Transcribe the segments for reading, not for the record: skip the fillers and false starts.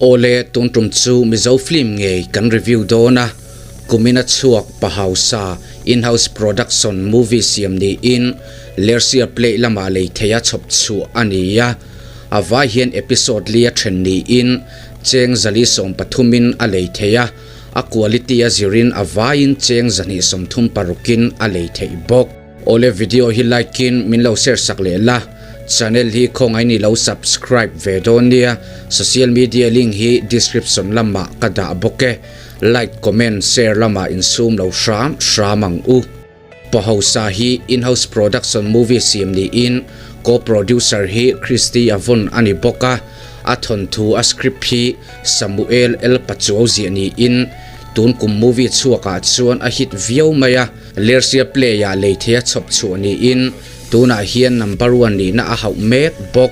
Awle, tun tum chu Mizo film ngei kan review dawn a, kumin a chhuak pa hausa in-house production movie siam niin Lersia Play lamah lei theia chhawp chhuah a ni a, a vai hian episode li a then niin cheng 430 in a lei thei a, a quality a zirin a vaiin cheng 236 in a lei theih bawk. Awle video hi like in min lo share sak leh la, channel hi khawngaih ni lo subscribe ve dawn nia, social media link hi description lamah ka dah bawk e, like comment share lamah insum lo hram hram ang u. Pahausa hi in-house production movie siam niin co-producer hi Christy Avon a ni bawk a, a thawnthu a script hi Samuel L Pachuau ziah niin tun kum movie chhuakah chuan a hit viau mai a, Lersia play ah lei theia chhawp chhuah niin tunah hian number one nihna a hauh mek bawk.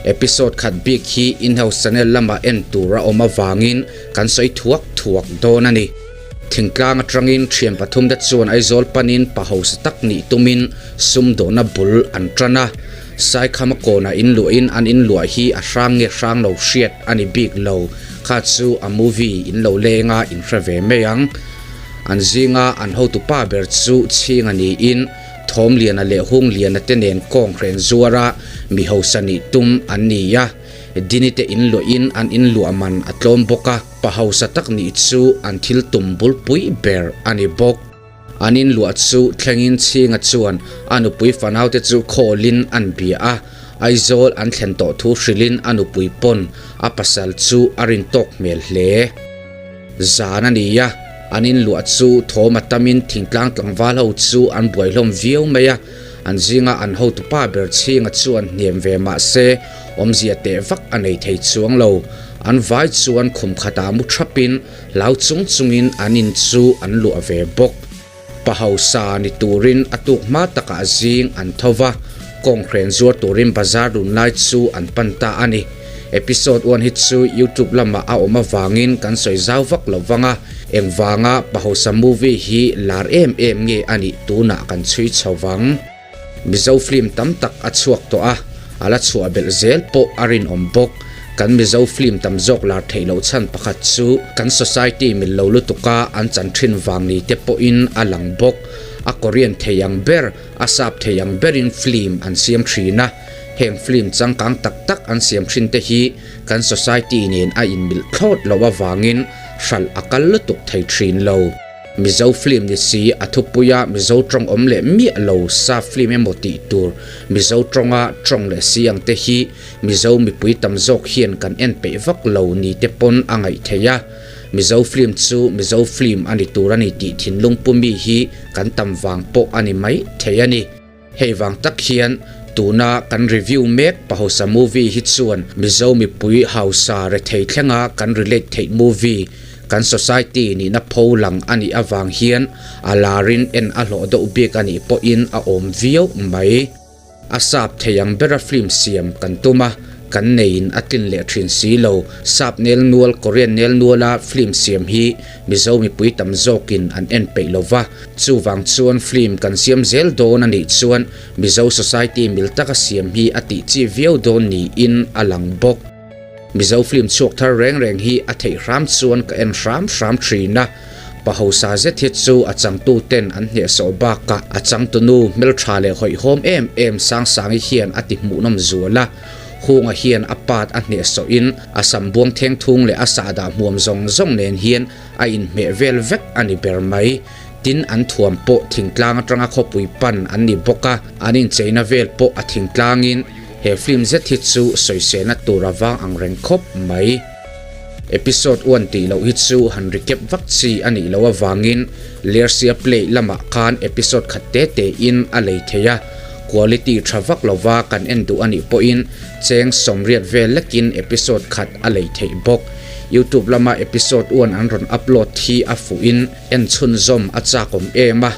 Episode khat bik hi in-house channel lamah en tur a awm avangin kan sawi thuak thuak dawn a ni. Thingtlang atangin thian pathum te chuan Aizawl panin pa hausa tak nih tumin sumdawhna bul an tan a. Saikhama kawnah inluahin an inluah hi a hrang nge hrang lo hriat a ni bik lo. Kha chu a movie in lo leng a inhre ve mai ang. An zinga an hotu pa ber chu Chhinga niin Thawmliana leh Hungliana te nen kawnghren zuara mi hausa nih tum an ni a. Dini te inluahin an inluah man a tlawm bawk a. Pa hausa tak nih chu an thil tum bulpui ber a ni bawk. An inluah chu thlengin Chhinga chuan a nupui fanaute chu khawlin an bia a, Aizawl an thlen tawh thu hrilhin a nupui pawn a pasal chu a rin tawk hmel hle. Zan a ni a, an inluah chu thawm a tamin thingtlang tlangval ho chu an buai hlawm viau mai a, an zinga an hotupa ber Chhinga chuan hnem ve mah se awmzia teh vak a nei thei chuang lo. An vai chuan khum khatah mu thapin hlau chung chungin an in chu an luah ve bawk. Pa hausa ni turin a tuk hma takah zing an tho va, kawnghren zuar turin bazar dun lai chu an pan ta a ni. Episode one hi chu YouTube lamah a awm avangin kan sawi zau vak lo vang a, engvanga pa hausa movie hi lar em em nge a nih tunah kan chhui chho vang. Mizo film tam tak a chhuak tawh a, a la chhuah belh zel pawh a rinawm bawk. Kan Mizo film tam zawk lar theih loh chhan pakhat chu kan society mil lo lutuka an chan thin vang ni te pawhin a lang bawk. A Korean thei ang ber, a sap thei ang berin film an siam thin a, heng film changkang tak tak an siam thin te hi kan society nen a inmilh thlawt loh avangin hralh a kal lutuk thei thin lo. Mizo film ni si, a thupuia Mizo tawng awm leh miah lo sa film emaw tih tur Mizo tawnga tawng leh si ang te hi Mizo mipui tam zawk hian kan en peih vak lo ni te pawn a ngaih theih a. Mizo film chu Mizo film a ni tur a ni tih thinlung pu mi hi kan tam vang pawh a ni mai thei a ni. Hei vang tak hian tuna kan review mek Pahosa movie hi chuan Mizo mipui hausa rethei thlenga kan relate theih movie kan society nihna pho lang a nih avang hian a larin en a hlawh deuh bik a nih pawhin a awm viau mai. A sap thei ang bera film siam kan tum a, kan neiin a tlin leh thin si lo. Sap nel nual, Korean nel nuala film siam hi Mizo mipui tam zawkin an en peih lo va, chuvang chuan film kan siam zel dawn a nih chuan Mizo society mil taka siam hi a tih chi viau dawn niin a lang bawk. Mizo film chhuak thar reng reng hi a theih hram chuan ka en hram hram thin a, pa hausa zet hi chu a changtu ten an hnehsawh bakah a changtunu hmeltha leh hawihhawm em em Sangsangi hian a ti hmuhnawm zual a, Hunga hian a part a hnehsawhin a sam buang theng thung leh a sahdah hmuam zawng zawng nen hian a inhmeh vel vek a ni ber mai. Tin, an thuam pawh thingtlang atanga khawpui pan an ni bawk a, an incheina vel pawh a thingtlangin he film zet hi chu sawiselna tur a vang ang reng khawp mai. Episode one tih loh hi chu han recap vak chi a nih loh avangin Lersia Play lamah khan episode khat te te in a lei thei a, quality tha vak lova kan en duh a nih pawhin cheng 80 vel lekin episode khat a lei theih bawk. YouTube lama episode one an rawn upload hi a fuhin en chhunzawm a chakawm em a,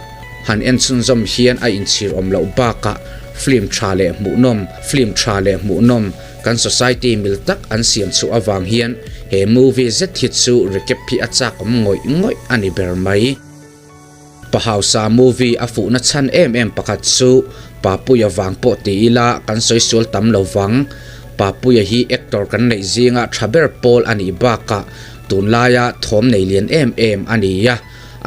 han en chhunzawm hian a inchhir awm loh bakah film tha leh hmuhnawm, film tha leh hmuhnawm, Kan society mil tak an siam chhuah avang hian he movie zet hi chu recap hi a chak awm ngawih ngawih a ni ber mai. Pa hausa movie a fuhna chhan em em pakhat chu Papuia vang pawh ti ila kan sawi sual tam lo vang. Papuia hi actor kan neih zinga tha ber pawl a nih bakah tunlaia thawm nei lian em em a ni a.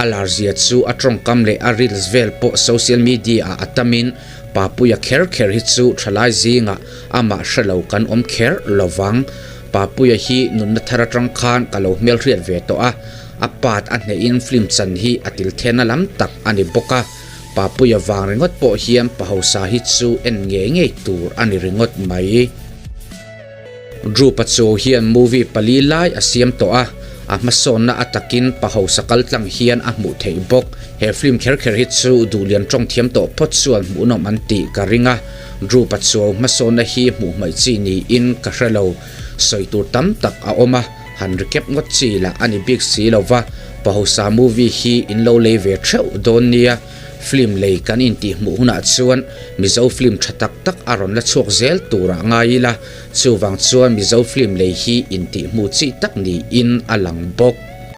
A lar zia chu a tawngkam leh a reels vel pawh social media ah a tamin Papuia kher kher hi chu thalai zingah amah hre lo kan awm kher lovang. Papuia hi nunna thar atang khan ka lo hmelhriat ve tawh a, a part a hnehin film chan hi a til thena lam tak a ni bawk a. Papuia vang ringawt pawh hian Pahausa hi chu en ngei ngei tur a ni ringawt mai. Drew Pachuau hian movie pali lai a siam tawh a, a hmasawnna a takin Pahausa kal tlang hian a hmuh theih bawk. He film kher kher hi chu duhlian tawng thiam tawh phawt chuan hmuhnawm an tih ka ring a, Drew Pachuau hmasawnna hi hmuh hmaih chi niin ka hre lo. Sawi tur tam tak a awm a, han recap ngawt chi lah a ni bik si lo va, Pahausa movie hi in lo lei ve theuh dawn nia. Film lei kan intih hmuh hunah chuan Mizo film tha tak tak a rawn la chhuak zel turah ngai ila, chuvang chuan Mizo film lei hi intih hmuh chi tak niin a lang bawk.